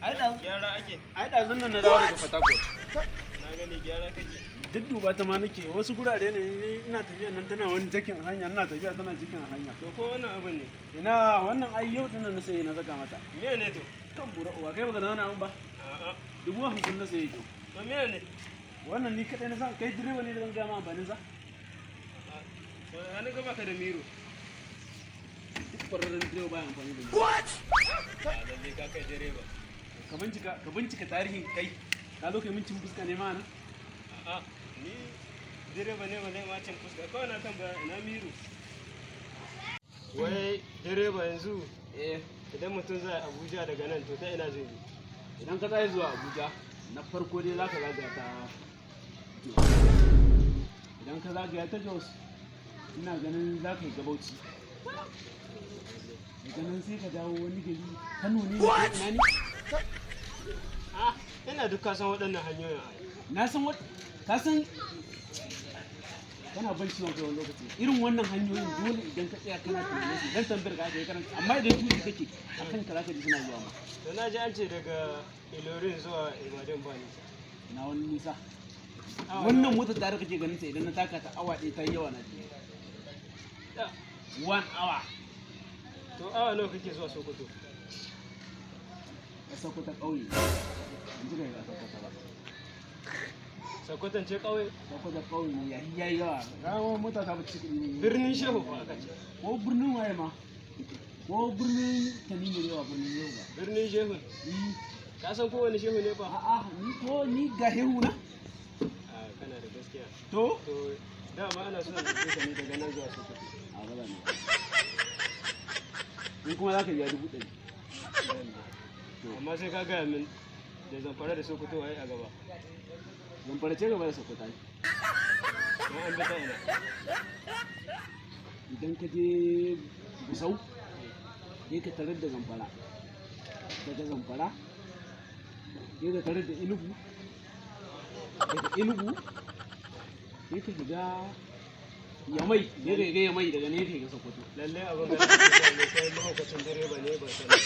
Ai da Gyara ake. Ai ɗazun nan na dawo daga Fatakwal. Na gani gyara kake. Duk duba ta ma nake, wasu gurare ne ni ina tafiya nan tana wani jakin hanya, ina tafiya tana jikin hanya. To ko wannan abin ne? Ina wannan, ai yau dinnan na sayi na saka mata. Me ne to? Kan bura uwa, kai baka da wani abun ba. A'a. 50,000 na sayi to. To me ne? Wannan ni kaɗai na san, kai direba ne da zan gaya ma amfanin sa. To na ga baka da miro. Duk ƙwararren direba baya amfani da ni. A lalle ka kai direba. Ka bincika tarihin kai. Ka zo kai mincin fuska ne ma nan. A'a, ni direba ne ba zai ma cin fuska. Kawai na tambaya ina miro. Wai direba, yanzu Eh, idan mutum zai Abuja daga nan, to ta ina zai bi? Idan ka tashi zuwa Abuja, na farko dai zaka zagaya ta Jos. Idan ka zagaya ta Jos, ina ganin za ka yi Gabauci. Daga nan sai ka dawo wani gari, Kano ne ko ina ne? Ah, ina duk ka san waɗannan hanyoyin ai. Na san wat ka san kana ban ciwon kai wani lokaci. Irin wannan hanyoyin dole idan ka tsaya kana tunanin su, dan tambayar ka aka yi karanta, amma idan tuki kake akan ka zaka ji suna zuwa ma. To na ji an ce daga Ilorin zuwa Ibadan ba nisa. Na wani nisa. Awa Wannan nawa? motar tare kake ganin ta, idan na taka ta awa 1 ta yi yawa na je. Da, One hour. To awa nawa kake zuwa Sokoto? A Sokoto ƙauye. Ban ji daga Sokoto ba. Sokoton ce ƙauye? Sokoto ƙauye ne, yayi yayi yawa. Rawar mota ta bace kuɗi ne. Birnin Shehu fa aka ce. Ko birnin waye ma? Ko birnin Tanimu ne, ba birnin Shehu ba. Birnin Shehu. Yi. Ka san kowane shehu ne fa? A'a, ni ko ni ga Shehu na. A kana da gaskiya. To? To dama ana so a ɗauke ka ne daga nan zuwa Sokoto. A ba za ni ba. Ni kuma za ka biya 100,000. Amma sai ka gaya min da Zamfara da Sokoto waye a gaba. Zamfara ce gaba da Sokoto ai. Don an bi ta ina. Idan ka je Gusau, sai ka tarar da Zamfara. Daga Zamfara, sai ka tarar da Enugu. Daga Enugu, sai ka shiga Yamai, sai ka shiga Yamai, daga ne ka shiga Sokoto. Lallai abin da ake ne, kai mahaukacin direba ne, ban sani.